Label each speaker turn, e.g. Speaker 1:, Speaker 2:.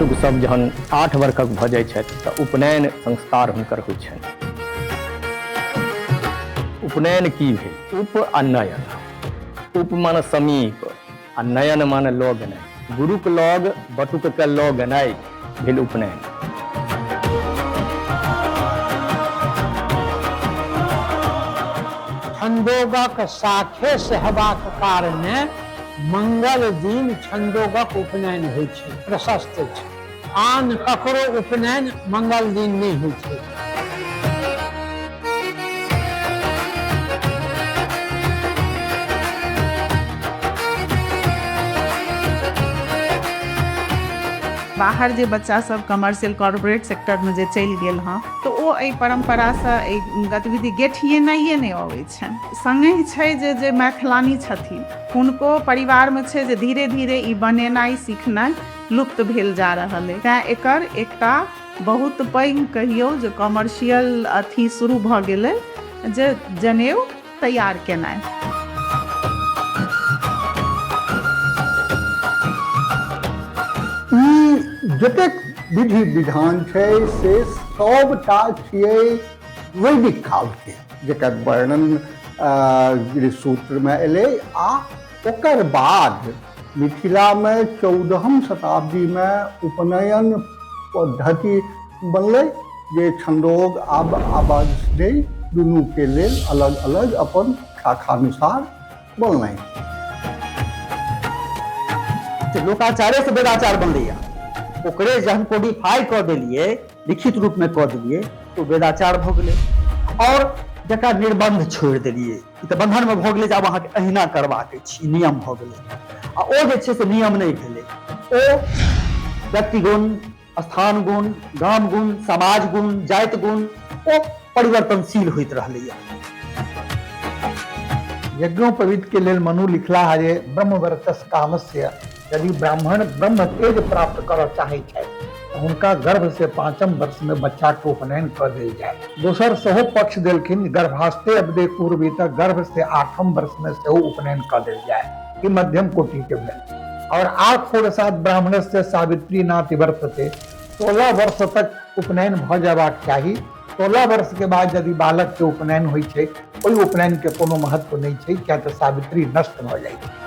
Speaker 1: बटुक सब जहन 8 वर्षक भऽ जाइ छथि तऽ उपनयन संस्कार हुनकर होइ छनि। उपनयन की भेल? उप आ नयन। उप माने समीप आ नयन माने लऽ गेनाइ। गुरुक लग बटुकके लऽ गेनाइ भेल उपनयन।
Speaker 2: छन्दोगक शाखे से हेबाक कारणे मंगल दिन छन्दोगक उपनयन होइ छै, प्रशस्त छै। आन ककरो उपनयन मंगल दिन नहि होइ छै।
Speaker 3: बाहर जे बच्चा सब कमर्शियल कॉर्पोरेट सेक्टर में जे चलि गेल हँ तऽ ओ एहि परम्परासँ एहि गतिविधि गेठिएनाइए नहि अबै छनि। सङ्गहि छै जे जे मैथिलानी छथिन हुनको परिवारमे छै जे धीरे धीरे ई बनेनाइ सिखनाइ लुप्त भेल जा रहल अइ, तैँ एकर एकटा बहुत पैघ कहियौ जे कॉमर्शियल अथी शुरू भऽ गेलै जे जनेऊ तैयार केनाइ।
Speaker 4: ई जतेक विधि विधान छै से सबटा छियै वैदिक कालके, जकर वर्णन गृहसूत्रमे एलै आ ओकर बाद मिथिलामे 14म शताब्दीमे उपनयन पद्धति बनलै जे छन्दोग आब आवाजस्नेह दुनूके लेल अलग अलग अपन शाखानुसार बनलै।
Speaker 5: लोकाचारे से वेदाचार बनलैया, ओकरे जहन कोडिफाई कऽ देलियै, लिखित रूप में कऽ देलियै, तो वेदाचार भऽ गेलै। और जकरा निर्बंध छोड़ि देलियै, ई तऽ बंधन में भऽ गेलै जे आब अहाँके अहिना करबाक अछि, ई नियम भऽ गेलै। आ ओ जे छै से नियम नहि भेलै, ओ व्यक्ति गुण, स्थान गुण, गाम गुण, समाज गुण, जाति गुण, ओ परिवर्तनशील होइत रहलैया।
Speaker 4: यज्ञोपवीत के लेल मनु लिखला है जे ब्रह्मवर्चस कामस्य, यदि ब्राह्मण ब्रह्म तेज प्राप्त करऽ चाहै छथि तऽ हुनका गर्भ से 5म वर्ष में बच्चा के उपनयन कऽ देल जाय। दोसर सेहो पक्ष देलखिन गर्भास्ते अब्दे कुर्वीत, गर्भ से 8म वर्ष में सेहो उपनयन कऽ देल जाय। ई मध्यम कोटि के भेल। और 8 षोडशात ब्राह्मण से सावित्री नाति वर्तते, 16 वर्ष तक उपनयन भऽ जयबाक चाही। 16 वर्ष के बाद यदि बालक के उपनयन होइ छै, ओहि उपनयन के कोनो महत्व नहि छै, किया तऽ सावित्री नष्ट भऽ जाइ छै।